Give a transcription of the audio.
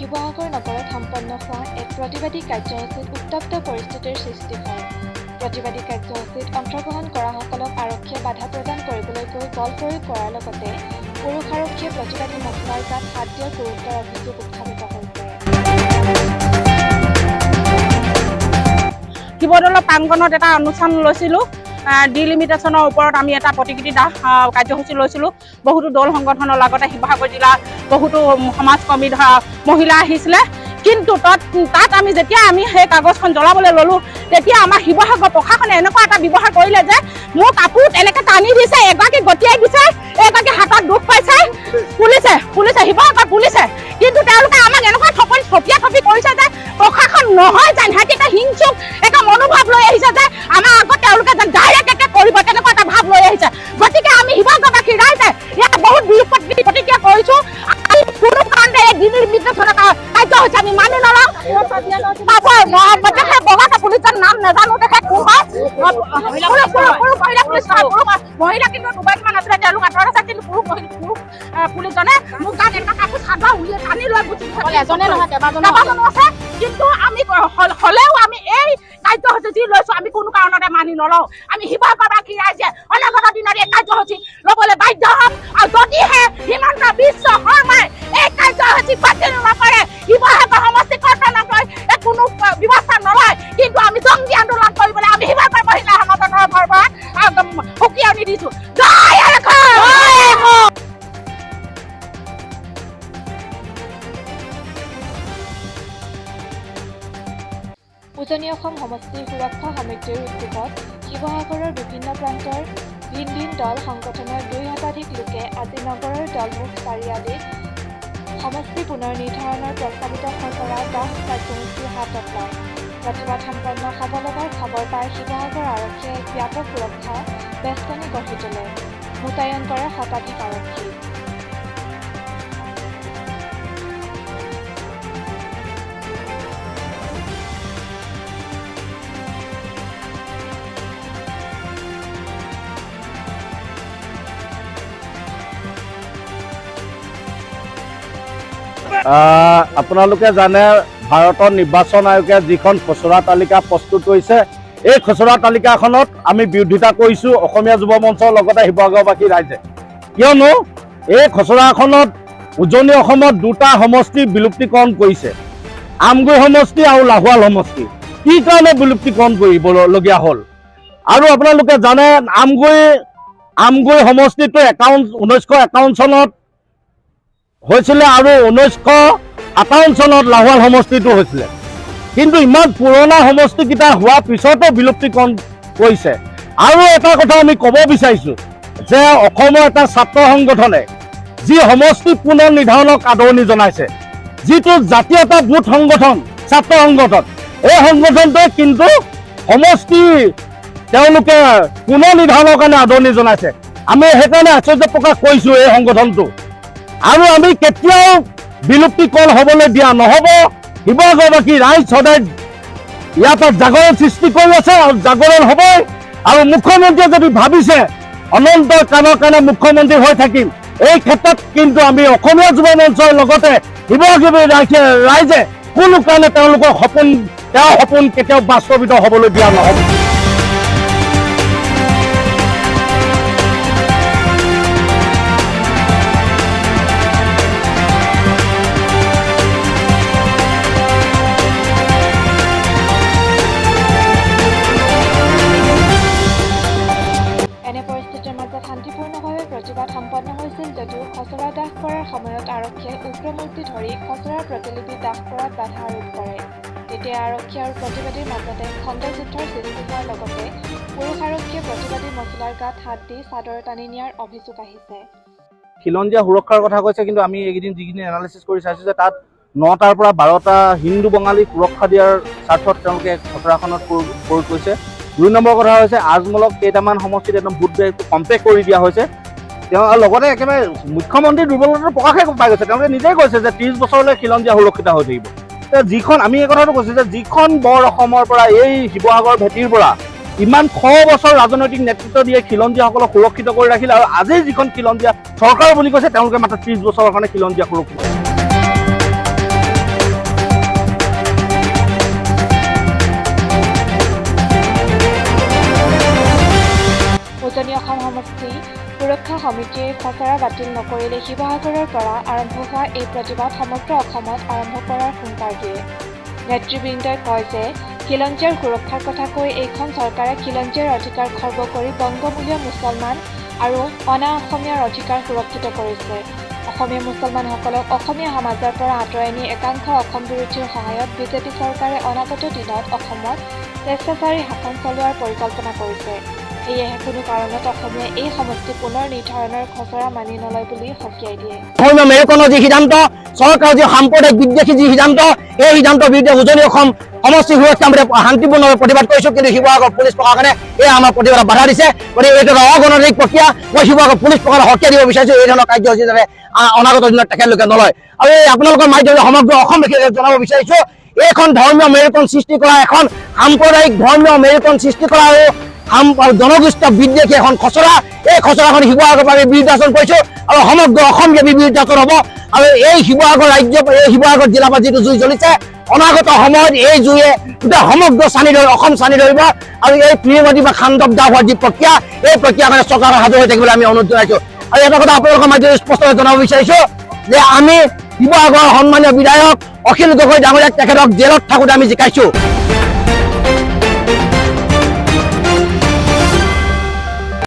শিৱসাগৰ নগৰত সম্পন্ন হোৱা এক প্ৰতিবাদী কাৰ্যসূচীত উত্তপ্ত পৰিস্থিতিৰ সৃষ্টি হয়। প্ৰতিবাদী কাৰ্যসূচীত অংশগ্ৰহণ কৰাসকলক আৰক্ষীয়ে বাধা প্ৰদান কৰিবলৈ গৈ বল প্ৰয়োগ কৰাৰ লগতে পুৰুষ আৰক্ষীয়ে প্ৰতিবাদী মহিলাৰ গাত হাত দিয়াৰ গুৰুতৰ অভিযোগ উত্থাপিত হৈছে। শিৱদৌলৰ প্ৰাংগণত এটা অনুষ্ঠান লৈছিলোঁ। ডিলিমিটেশ্যনৰ ওপৰত আমি এটা প্ৰতিকৃতি দাহ কাৰ্যসূচী লৈছিলোঁ। বহুতো দল সংগঠনৰ লগতে শিৱসাগৰ জিলাৰ বহুতো সমাজকৰ্মী, ধৰা মহিলা আহিছিলে। কিন্তু তাত তাত আমি যেতিয়া আমি সেই কাগজখন জ্বলাবলৈ ল'লোঁ, তেতিয়া আমাৰ শিৱসাগৰ প্ৰশাসনে এনেকুৱা এটা ব্যৱহাৰ কৰিলে যে মোৰ কাপোৰত এনেকৈ টানি দিছে, এগৰাকী গটিয়াই দিছে, এগৰাকী হাতত দুখ পাইছে। পুলিচে পুলিচে শিৱসাগৰ পুলিচে। কিন্তু তেওঁলোকে আমাক এনেকুৱা থপৰি থপিয়া থপি কৰিছে যে প্ৰশাসন নহয় যেন সিহঁতি এটা হিংসুক এটা মনোভাৱ লৈ আহিছে যে আমাৰ আগত তেওঁলোকে যেন ডাইৰেক্ট একে কৰিব, তেনেকুৱা এটা ভাৱ লৈ আহিছে। গতিকে আমি শিৱসাগৰবাসী ৰাইজে ইয়াত বহুত বিৰূপ প্ৰতিক্ৰিয়া কৰিছো। আমি কোনো কাৰণতে এই ডিলিমিটেশ্যনৰ কাৰ্যসূচী আমি মানি নলওঁ। তেখেত বগা পুলিচৰ নাম নাজানো, তেখেত কোন হয়। পুৰুষ পুৰুষ পুৰুষ মহিলা পুলিচ নহয়, পুৰুষ মহিলা কিন্তু দুগৰাকীমান আছিলে, তেওঁলোক আঁতৰত আছে। কিন্তু পুৰুষ মহিলা পুৰুষ পুলিচজনে মোক গাত এনেকুৱা কাপোৰ চাদৰ উলিয়াই টানি লৈ গুচি গৈছে। এজনে নহয়, কেইবাজনো। কেইবাজনো আছে। কিন্তু আমি হলেও আমি এই কাৰ্যসূচী যি লৈছো, আমি কোনো কাৰণতে মানি নলওঁ। আমি শিৱসাগৰবাসী ৰাইজে অনাগত দিনত এই কাৰ্যসূচী ল'বলৈ বাধ্য হ'ম। আৰু যদিহে হিমন্ত বিশ্ব শৰ্মাই এই কাৰ্যসূচী বাতিল নকৰে, শিৱসাগৰ সমষ্টি কৰ্তন নকৰে, এই কোনো ব্যৱস্থা নলয়, কিন্তু আমি জংগী আন্দোলন কৰিবলৈ আমি শিৱসাগৰ মহিলা সমাজৰ তৰফৰ পৰা সকীয়নি দিছো। জয় আই অসম! উজনি অসম সমষ্টি সুৰক্ষা সমিতিৰ উদ্যোগত শিৱসাগৰৰ বিভিন্ন প্ৰান্তৰ ভিন ভিন দল সংগঠনৰ 2 শতাধিক লোকে আজি নগৰৰ দলমুখ চাৰিআলিত সমষ্টি পুনৰ নিৰ্ধাৰণৰ প্ৰস্তাৱিত খচৰা দাহ কাৰ্যসূচী হাতত লয়। প্ৰতিবাদ সম্পন্ন হ'ব লগাৰ খবৰ পাই শিৱসাগৰ আৰক্ষীয়ে এক ব্যাপক সুৰক্ষা বেষ্টনী গঢ়ি তোলে। মোতায়েন কৰে শতাধিক আৰক্ষী। আপোনালোকে জানে, ভাৰতৰ নিৰ্বাচন আয়োগে যিখন খচৰা তালিকা প্ৰস্তুত কৰিছে, এই খচৰা তালিকাখনত আমি বিৰোধিতা কৰিছোঁ অসমীয়া যুৱ মঞ্চৰ লগতে শিৱসাগৰবাসী ৰাইজে। কিয়নো এই খচৰাখনত উজনি অসমত দুটা সমষ্টি বিলুপ্তিকৰণ কৰিছে, আমগুৰি সমষ্টি আৰু লাহোৱাল সমষ্টি। কি কাৰণে বিলুপ্তিকৰণ কৰিবলগীয়া হ'ল? আৰু আপোনালোকে জানে, আমগুৰি আমগুৰি সমষ্টিটো 1951 চনত হৈছিলে আৰু 1957 চনত লাহোৱাল সমষ্টিটো হৈছিলে। কিন্তু ইমান পুৰণা সমষ্টিকেইটা হোৱাৰ পিছতো বিলুপ্তিকৰণ কৰিছে। আৰু এটা কথা আমি ক'ব বিচাৰিছোঁ যে অসমৰ এটা ছাত্ৰ সংগঠনে যি সমষ্টি পুনৰ নিৰ্ধাৰণক আদৰণি জনাইছে, যিটো জাতীয়তা বোধ সংগঠন, ছাত্ৰ সংগঠন, এই সংগঠনটোৱে কিন্তু সমষ্টি তেওঁলোকে পুনৰ নিৰ্ধাৰণৰ কাৰণে আদৰণি জনাইছে। আমি সেইকাৰণে আশ্চৰ্য প্ৰকাশ কৰিছোঁ এই সংগঠনটো। আৰু আমি কেতিয়াও বিলুপ্তিকৰণ হ'বলৈ দিয়া নহ'ব। শিৱসাগৰবাসী ৰাইজ সদায় ইয়াৰ পৰা জাগৰণ সৃষ্টি কৰি আছে আৰু জাগৰণ হ'বই। আৰু মুখ্যমন্ত্ৰীয়ে যদি ভাবিছে অনন্ত কালৰ কাৰণে মুখ্যমন্ত্ৰী হৈ থাকিম, এই ক্ষেত্ৰত কিন্তু আমি অসমীয়া যুৱ মঞ্চৰ লগতে শিৱসাগৰ ৰাইজে কোনো কাৰণে তেওঁলোকৰ সপোন, তেওঁৰ সপোন কেতিয়াও বাস্তৱিত হ'বলৈ দিয়া নহ'ব। এনে পৰিস্থিতিৰ মাজত শান্তিপূৰ্ণভাৱে প্ৰতিবাদ সম্পন্ন হৈছিল যদিও খচৰা দাহ কৰাৰ সময়ত আৰক্ষীয়ে উগ্ৰমূৰ্তি ধৰি খচৰাৰ প্ৰতিলিপি দাহ কৰাত বাধা আৰোপ কৰে। তেতিয়া আৰক্ষী আৰু প্ৰতিবাদীৰ মাজতে খণ্ডযুদ্ধৰ সৃষ্টি হোৱাৰ লগতে পুৰুষ আৰক্ষীয়ে প্ৰতিবাদী মহিলাৰ গাত হাত দি চাদৰ টানি নিয়াৰ অভিযোগ আহিছে। খিলঞ্জীয়া সুৰক্ষাৰ কথা কৈছে, কিন্তু আমি এইকেইদিন যিখিনি এনালিচিছ কৰি চাইছোঁ যে তাত 9টাৰ পৰা 12টা হিন্দু বঙালী সুৰক্ষা দিয়াৰ স্বাৰ্থত তেওঁলোকে খচৰাখনত প্ৰয়োগ কৰিছে। 2 নম্বৰ কথা হৈছে, আজমলক কেইটামান সমষ্টিত একদম ভোট বেংকটো কম্পেক্ট কৰি দিয়া হৈছে। তেওঁ আৰু লগতে একেবাৰে মুখ্যমন্ত্ৰীৰ দুৰ্বলতাটো প্ৰকাশে পাই গৈছে। তেওঁলোকে নিজেই কৈছে যে 30 বছৰলৈ খিলঞ্জীয়া সুৰক্ষিত হৈ থাকিব। এতিয়া যিখন আমি এই কথাটো কৈছোঁ যে যিখন বৰ অসমৰ পৰা, এই শিৱসাগৰ ভেটিৰ পৰা ইমান 100 বছৰ ৰাজনৈতিক নেতৃত্ব দিয়ে খিলঞ্জীয়াসকলক সুৰক্ষিত কৰি ৰাখিলে আৰু আজি যিখন খিলঞ্জীয়া চৰকাৰ বুলি কৈছে, তেওঁলোকে মাত্ৰ 30 বছৰৰ কাৰণে খিলঞ্জীয়া সুৰক্ষিত। উজনি অসম সমষ্টি সুৰক্ষা সমিতিয়ে খচৰা বাতিল নকৰিলে শিৱসাগৰৰ পৰা আৰম্ভ হোৱা এই প্ৰতিবাদ সমগ্ৰ অসমত আৰম্ভ কৰাৰ হুংকাৰ দিয়ে। নেতৃবৃন্দই কয় যে খিলঞ্জীয়াৰ সুৰক্ষাৰ কথা কৈ এইখন চৰকাৰে খিলঞ্জীয়াৰ অধিকাৰ খৰ্ব কৰি বংগমূলীয় মুছলমান আৰু অনা অসমীয়াৰ অধিকাৰ সুৰক্ষিত কৰিছে। অসমীয়া মুছলমানসকলক অসমীয়া সমাজৰ পৰা আঁতৰাই নি একাংশ অসম বিৰোধীৰ সহায়ত বিজেপি চৰকাৰে অনাগত দিনত অসমত স্বেচ্ছাচাৰী শাসন চলোৱাৰ পৰিকল্পনা কৰিছে। সেয়েহে কোনো কাৰণত অসমীয়াই এই সমষ্টি পুনৰ নিৰ্ধাৰণৰ খচৰা মানি নলয় বুলি সকীয়াই দিয়ে। ধৰ্মীয় মেৰুকৰণৰ যি সিদ্ধান্ত, চৰকাৰৰ যি সাম্প্ৰদায়িক বিদ্বেষী যি সিদ্ধান্ত, এই সিদ্ধান্তৰ বিৰুদ্ধে উজনি অসম সমষ্টি সুৰক্ষা সমিতিয়ে শান্তিপূৰ্ণভাৱে প্ৰতিবাদ কৰিছো। কিন্তু শিৱসাগৰ পুলিচ প্ৰশাসনে এই আমাৰ প্ৰতিবাদত বাধা দিছে। গতিকে এইটো এটা অগণতান্ত্ৰিক প্ৰক্ৰিয়া। মই শিৱসাগৰ পুলিচ প্ৰশাসনক সকীয়াই দিব বিচাৰিছো, এই ধৰণৰ কাৰ্যসূচী যাতে অনাগত দিনত তেখেতলোকে নলয়। আৰু এই আপোনালোকৰ মাধ্যমেৰে সমগ্ৰ অসমবাসীক জনাব বিচাৰিছো, এইখন ধৰ্মীয় মেৰুকৰণ সৃষ্টি কৰা, এখন সাম্প্ৰদায়িক ধৰ্মীয় মেৰুকৰণ সৃষ্টি কৰা আৰু জনগোষ্ঠী বিদ্বেষী এখন খচৰা। এই খচৰাখন শিৱসাগৰ আমি বিৰুদ্ধাচৰণ কৰিছো আৰু সমগ্ৰ অসমব্যাপী বিৰুদ্ধাচৰণ হ'ব। আৰু এই শিৱসাগৰ ৰাজ্য, এই শিৱসাগৰ জিলাৰ পৰা যিটো জুই জ্বলিছে, অনাগত সময়ত এই জুয়ে গোটেই সমগ্ৰ চানি ধৰি, অসম চানি ধৰিব। আৰু এই ত্ৰিনদী বা খাণ্ডৱ দাহ হোৱাৰ যি প্ৰক্ৰিয়া, এই প্ৰক্ৰিয়াৰ কাৰণে চৰকাৰৰ সাজু হৈ থাকিবলৈ আমি অনুৰোধ জনাইছো। আৰু এটা কথা আপোনালোকৰ মাজেৰে স্পষ্টভাৱে জনাব বিচাৰিছো যে আমি শিৱসাগৰৰ সন্মানীয় বিধায়ক অখিল গগৈ ডাঙৰীয়াক, তেখেতক জেলত থাকোঁতে আমি জিকাইছো।